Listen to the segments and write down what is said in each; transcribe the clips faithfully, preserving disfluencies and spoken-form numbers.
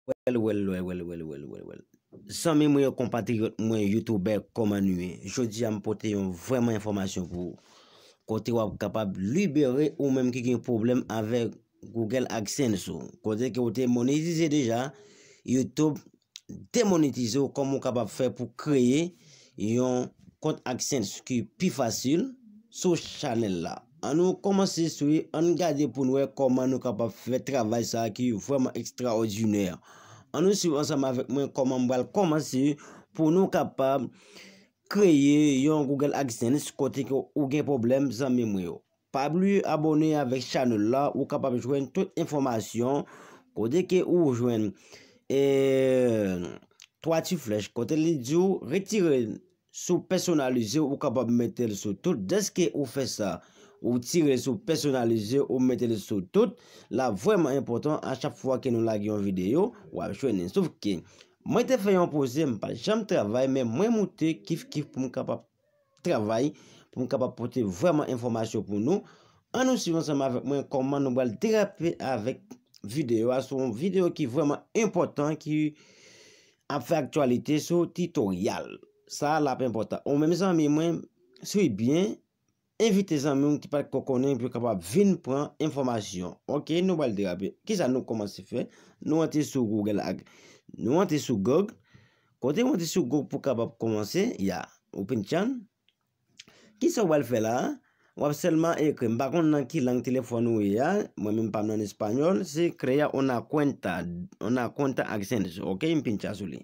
Wèl, wèl, wèl, wèl, wèl, wèl, wèl, wèl. Zanmi mwen yo, konpatriyòt mwen, youtubè, kòman nou ye? Jodi a, m pote yon vrèman enfòmasyon pou ou. Kote w ap kapab libere ou menm ki gen pwoblèm avèk Google AdSense ou. Kote ke ou te monetize deja, YouTube demonetize w, kòman w kapab fè pou kreye yon kont AdSense ki pi fasil sou chanèl la. Ann nou kòmanse swiv, ann gade pou n wè kòman nou kapab fè travay sa a ki vrèman ekstraòdinè. Ann nou swiv ansanm avèk mwen kòman m pral kòmanse pou nou kapab kreye yon Google AdSense kote ke ou gen pwoblèm, zanmi mwen yo. Pa bliye abòne avèk chanèl la, ou kapab jwenn tout enfòmasyon kote ke ou jwenn, eh, twa ti flèch kote li di w retire sou pèsonalize, ou kapab mete l sou tout. Dèske ou fè sa, ou tire sou pèsonalize, ou mete l sou tout, l ap vrèman enpòtan a chak fwa ke nou lage yon videyo, w ap jwenn li. Sof ke mwen te fè yon poze, m pa janm travay, men mwen moute kif kif pou m kapab travay, pou m kapab pote vrèman enfòmasyon pou nou. Ann nou swiv ansanm avèk mwen kòman nou pral derape avèk videyo a. Se yon videyo ki vrèman enpòtan, ki ap fè aktyalite sou titoryal. Sa a l ap enpòtan. Ou menm zanmi mwen, swiv byen, envite zanmi w ki pa t ko konnen pou yo kapab vin pran enfòmasyon. Oke, nou pral derape. Kisa nou kòmanse fè? Nou antre sou Google ak, nou antre sou Google. Kote w antre sou Google pou kapab kòmanse, ya, ou pinch an. Kisa w pral fè la a? W ap sèlman ekri, m pa konn nan ki lang telefòn ou ye a, mwen menm pa m nan espanyòl, se crea una cuenta, una cuenta AdSense, oke, m pincha sou li.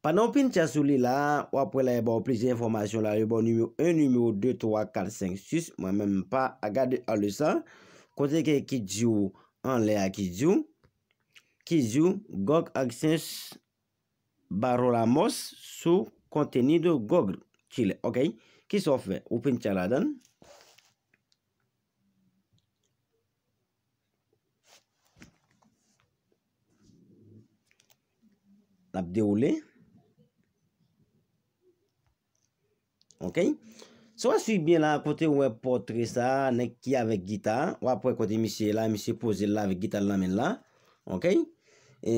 Pandan w pincha sou li la, w ap wè la, yo ba w plizyè enfòmasyon la, yo ba w nimewo en, nimewo de, twa, kat, senk, sis, mwen menm m pa gade al de sa, kote ke ki di w anlè a ki di w, ki di w Google AdSense barramos su contenido Google Chile. Ok. Kisa w fè? Ou pincha ladan l. L ap dewoule. Ok. Si w ap swiv byen la, kote w wè pòtre sa, nèg ki avèk gita, w ap wè kote misye ye la, misye poze l la avèk gita l nan men l la. Ok. E,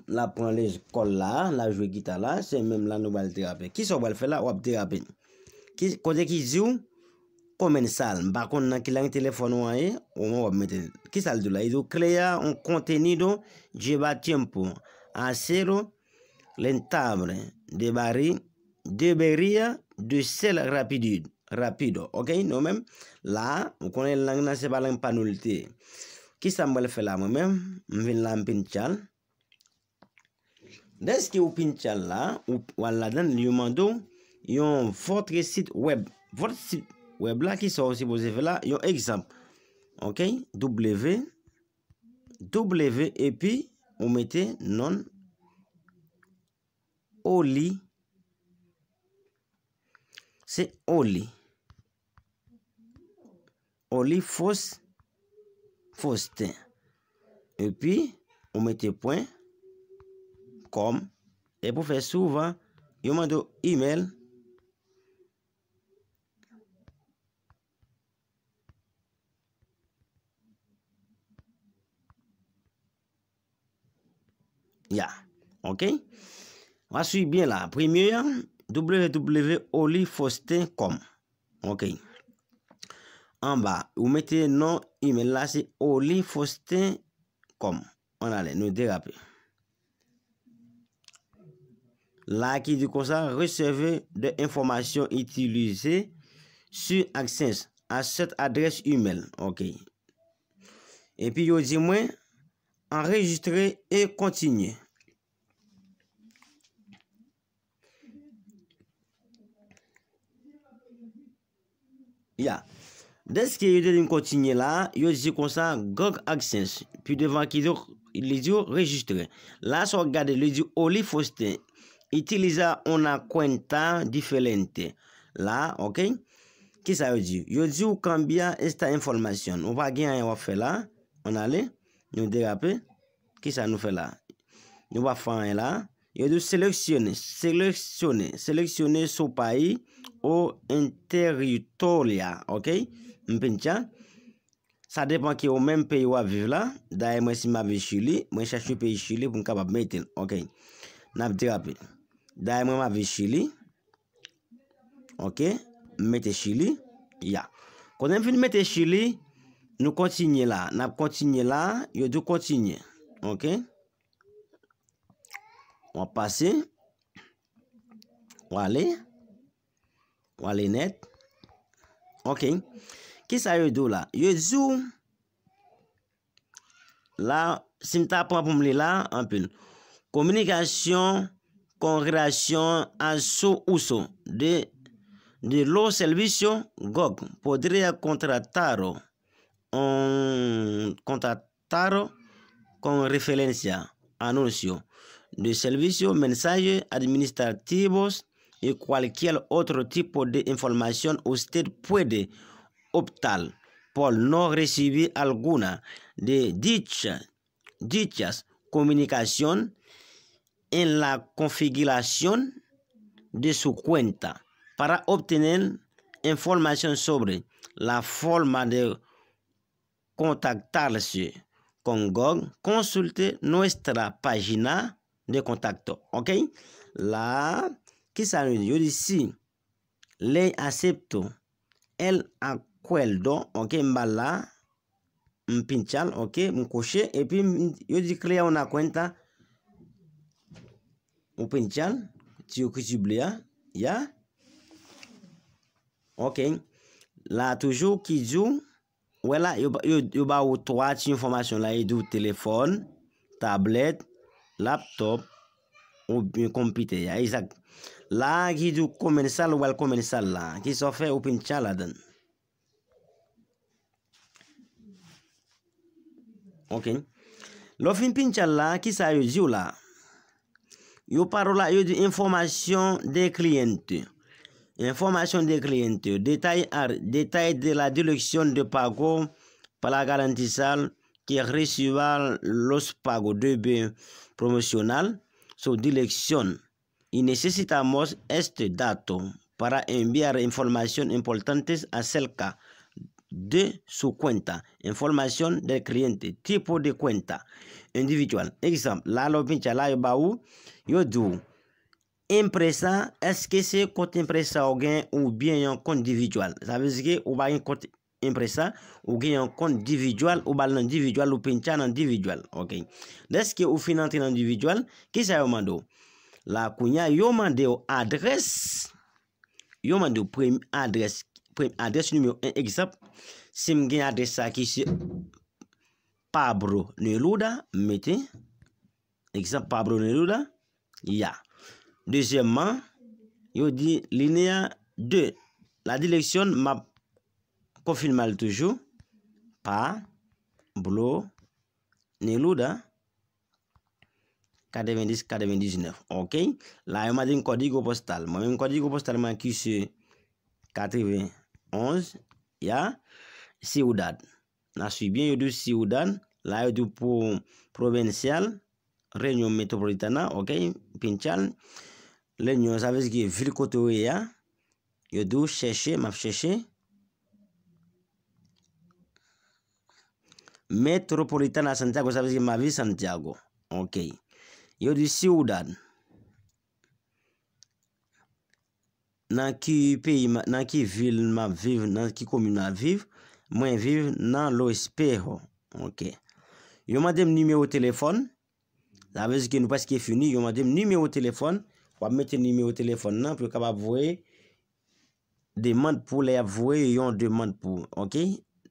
l ap pran lekòl la, l ap jwe gita la, se menm la nou pral derape. Kisa w pral fè la? W ap derape. Ki, kote ki di w, comenzar. M pa konn nan ki lang telefòn ou an ye, omwen w ap mete l. Kisa l di w la? Li di w crea un contenido lleva tiempo, hacerlo rentable, debari-, debería de ser rapidi-, rápido. Ok, nou menm, la, ou konnen lang nan se pa lang pa nou l te ye. Kisa m pral fè la mwen menm? M vin la, m pincha l. Dèske ou pincha l la, ou, w al ladan l, yo mande w yon votre site web. Votre site web la, kisa w sipoze fè la? Yon egzanp. Ok, W, W, epi ou mete non Oli. Se Oli. Oli Fos-, Faustin. Epi, ou mete pwen kòm. E pou fè souvan, yo mande w email. Ya. Ok. W a swiv byen la. Premye a, w w w oli faustin com. Ok. Anba, ou mete non email la, se oli faustin com. Ann ale, nou derape. La ki di konsa, recevez des informations utilisées sur AdSense à cette adresse email. Ok. Epi yo di mwen, enregistre e kontinye. Ya. Dèske yo te di m kontinye la, yo di konsa, Google AdSense. Pi devan ki di, li di w rejistre. La sa w gade, li di w oli Faustin. Utiliza una cuenta diferente. La, ok. Kisa yo di? Yo di w cambia esta información. Ou pa gen anyen w ap fè la. Ann ale. Nou derape. Kisa nou fè la? Nou pa fè anyen la. Yo di w seleksyone, seleksyone, seleksyone su país o territorio, ok? M pincha. Sa depan ki ou menm peyi w ap viv la. Dayè mwen si m ap viv Chili, mwen chèche peyi Chili pou m kapab mete l. Ok. N ap derape. Dayè mwen m ap viv Chili. Ok. M mete Chili. Ya. Kote m fin mete Chili, nou kontinye la. N ap kontinye la. Yo di w kontinye. Ok. W ap pase. W ale. W ale nèt. Ok. Kisa yo di w la? Yo di w la, si m ta pran pou m li la, anpil. Comunicación con relación a su uso de, de los servicios, Gog podría contratar un, contratar con referencia, anuncio de servicio, mensajes administrativos y cualquier otro tipo de información usted puede optar por no recibir alguna de dicha, dichas comunicación en la configuración de su cuenta. Para obtener información sobre la forma de contactarse con Gog, consulte nuestra página de contacto. Ok? La, kisa yo di? Yo di si ley acepto el acuerdo, ok, m ba l la, m pincha l, ok, m koche, epi m, yo di crea una cuenta, ou pincha l, ti yo ki sible a, ya, ok, la toujou ki di w, wè la, yo, yo, yo ba ou twa ti enfòmasyon la, yo di w telefòn, tablèt, laptòp, oubyen konpitè a, egzak. La, ki di w comenzar, ou al comenzar la, kisa w fè, ou pincha ladan l. Ok. Lè w fin pincha la, kisa yo di w la? Yo pale w la, yo di información del cliente. Información del cliente. Detalle, detalle de la dirección de pago para garantizar que reciba los pagos de bien promocional. Su dirección. Y necesitamos este dato para enviar información importantes acerca de su cuenta. Información del cliente, tipo de cuenta, individual. Egzanp, la lè w pincha la, yo ba ou, yo di w, empresa, èske se kont empresa ou gen oubyen yon kont individual? Sa vle di ke ou pa gen kont empresa, ou gen yon kont individual, ou ba l nan individual, ou pincha nan individual. Ok. Dèske ou fin antre nan individual, kisa yo mande w? La kounye a, yo mande w adrès, yo mande w premye adrès, premye adrès nimewo en, egzanp, si m gen adrès sa ki se Pablo Neruda, m mete, egzanp, Pablo Neruda, ya. Dezyèmman, yo di linea de, la dirección, m ap konfime l toujou, Pablo Neruda, katrevendis, katrevendiznèf. Ok. La, yo mande m kòdigo postal. Mwen menm kòdigo postal mwen ki se katrevenonz, ya, Ciudad. N a swiv byen, yo di w Ciudad. La, yo di w pou provincial, Reunión Metropolitana, ok, pincha l. Reunión, sa vle di ke vil kote w ye a. Yo di w chèche, m ap chèche. Metropolitana Santiago, sa vle di ke m ap viv Santiago. Ok. Yo di Ciudad. Nan ki peyi, nan ki vil m ap viv, nan ki komin m ap viv, mwen viv nan Lo Espejo. Ok. Yo mande m nimewo telefòn. Sa vle di ke nou prèske fini. Yo mande m nimewo telefòn. W ap mete nimewo telefòn nan pou yo kapab voye demann pou lè y ap voye yon demann pou, ok?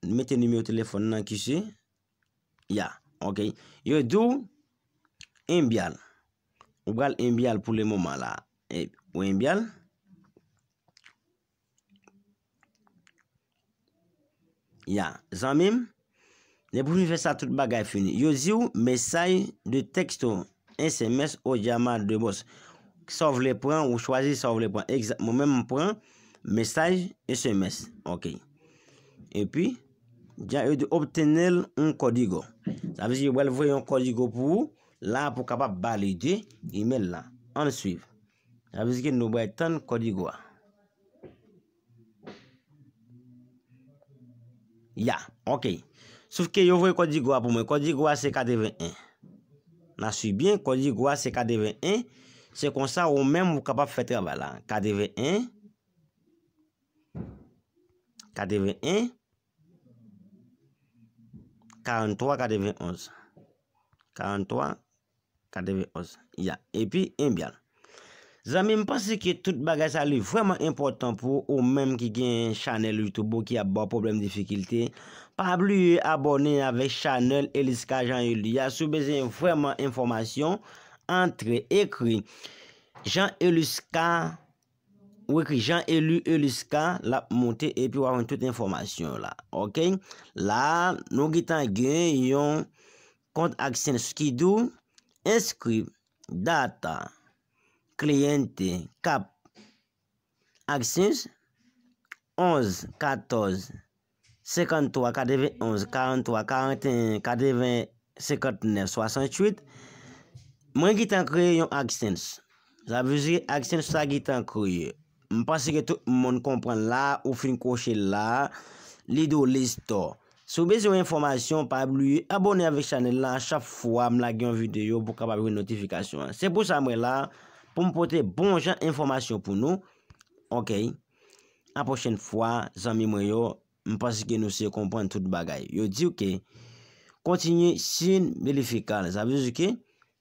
Mete nimewo telefòn nan ki se, ya, ok. Yo di w enviar. Ou pral enviar pou le moman la. E, ou enviar. Ya, zanmi m, depi w fin fè sa, tout bagay fini. Yo di w mesaj de texto, S M S o llamada de voz. Sa w vle pran, ou chwazi sa w vle pran. Egzanp, mwen menm, m pran mesaj S M S. Ok. Epi, ya, yo di obtener un código. Sa vle di yo pral voye yon kòdigo pou ou, la pou kapab valide email la. Ann swiv. Sa vle di ke nou pral tann kòdigo a. Ya, ok. Sof ke yo voye kòdigo a pou mwen. Kòdigo a se katreven en. N a swiv byen, kòdigo a se katreven en. Se konsa ou menm ou kapab fè travay la. Katreven en, katreven en, karantwa, katreven onz. Karantwa, katreven onz. Ya. Epi, enbyan. Zanmi, m panse ke tout bagay sa li vrèman enpòtan pou ou menm ki gen chanèl YouTube ou ki ap ba w pwoblèm difikilte. Pa bliye abòne avèk chanèl Elisca Jean Élie a. Si w bezwen vrèman enfòmasyon, antre, ekri Jean Elisca, ou ekri Jean Élie Elisca, l ap monte epi w a jwenn tout enfòmasyon yo la. Oke? La, nou gentan gen yon kont AdSense ki di w inscription data cliente cap AdSense onz katòz senkanntwa katrevenn onz karantwa karanteyen katreven senkantnèf swasantuit. Mwen gentan kreye yon AdSense. Sa vle di AdSense sa gentan kreye. M panse ke tout moun konprann la, ou fin kwoche la, li di w list. Si w bezwen enfòmasyon, pa bliye abòne avèk chanèl la. Chak fwa m lage yon videyo, pou w kapab jwenn notifikasyon an. Se pou sa mwen la, pou m pote bon jan enfòmasyon pou nou. Oke. A pwochèn fwa, zanmi mwen yo, m panse ke nou se konprann tout bagay. Yo di w ke kontinye sin verifikal. Sa vle di ke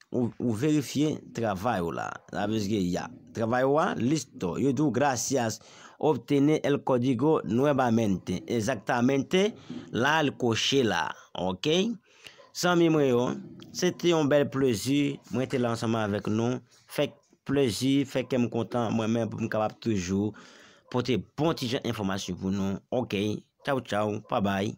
ou, ou verifye travay ou la. Sa vle di ke ya. Travay ou a, listo. Yo di w gracias, obtener el código nuevamente. Exactamente, la l koche la. Oke? Zanmi mwen yo, se te yon bèl plezi. Mwen te la ansanm avèk nou. Fè plezi, fè kè m kontan, mwen menm pou m kapab toujou pote bon ti jan enfòmasyon pou nou. Oke, tchaw tchaw, babay.